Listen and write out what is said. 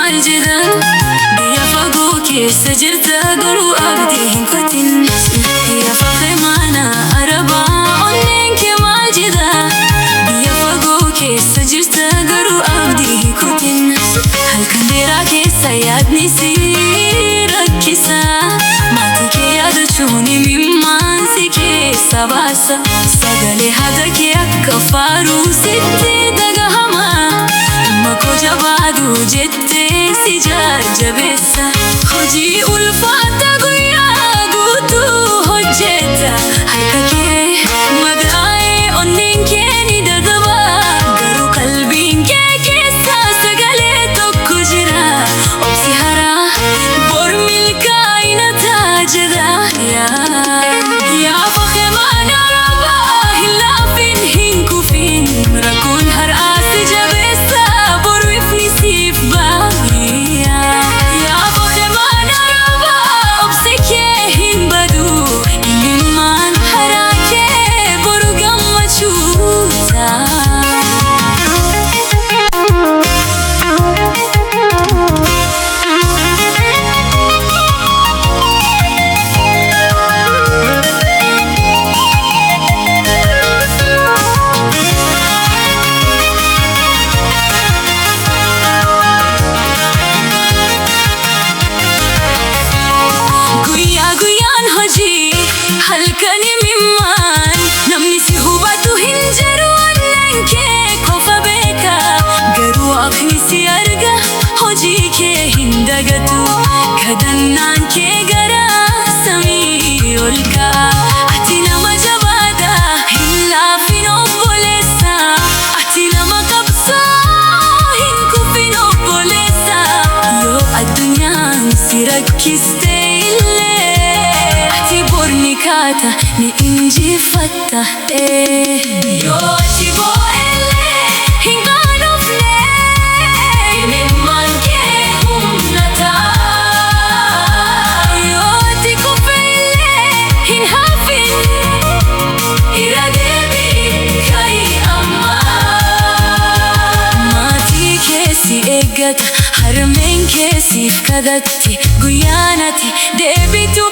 Maal jedha? Biyya fagoo keessa jirta, garuu abdii hin kutin. Yaa fakkee mana arabaa, onneen kee maal jedha? Biyya fagoo keessa jirta, garuu abdii hin kutin. Halkan dheeraa keessa yaadni si rakkisa. Maatii kee yaadachuun imimmaan si keessa baasa. Sagalee haadha kee akka faaruu sitti dhagahama. Amma koo jabaadhu jettee si jajjabeessa. Hojii ulfaata guyyaa guutuu hojjeta. Harka kee madaa'ee onneen kee ni dadhaba. Garuu qalbiin kee keessa sagalee tokko jira. Obsi haraa bor milkaa'ina ta'a jedha. Yaa fakkee mana arabaa, hin laafin, hin kufin. Rakkoon har'aa si jabeessa, boru ifni siif ba'a. Yaa fakkee mana arabaa, obsi kee hin badu. Imimmaan haraa kee boru gammachuu ta'a. Guyyaa guyyaan hojii halkan imimmaan, namni si hubatu hin jiru, onneen kee qofa beeka. Garuu Waaqni si arga, hojii kee hin dagatu. Kadhannaan kee gara samii ol ka'a. Ati nama jabaadha, hin laafin obboleessa. Ati nama qabsoo, hin kufin obboleessa. Yoo addunyaan si rakkiste illee, ati bor ni kaata, ni injifatta. Yoo ati boo'ellee hin qaanofne, imimmaan kee humna ta'a. Yoo ati kufe illee hin hafin, irra deebi'i, ka'i amma. Maatii kee si eeggata, harmeen kee siif kadhatti, guyyaan ati deebitu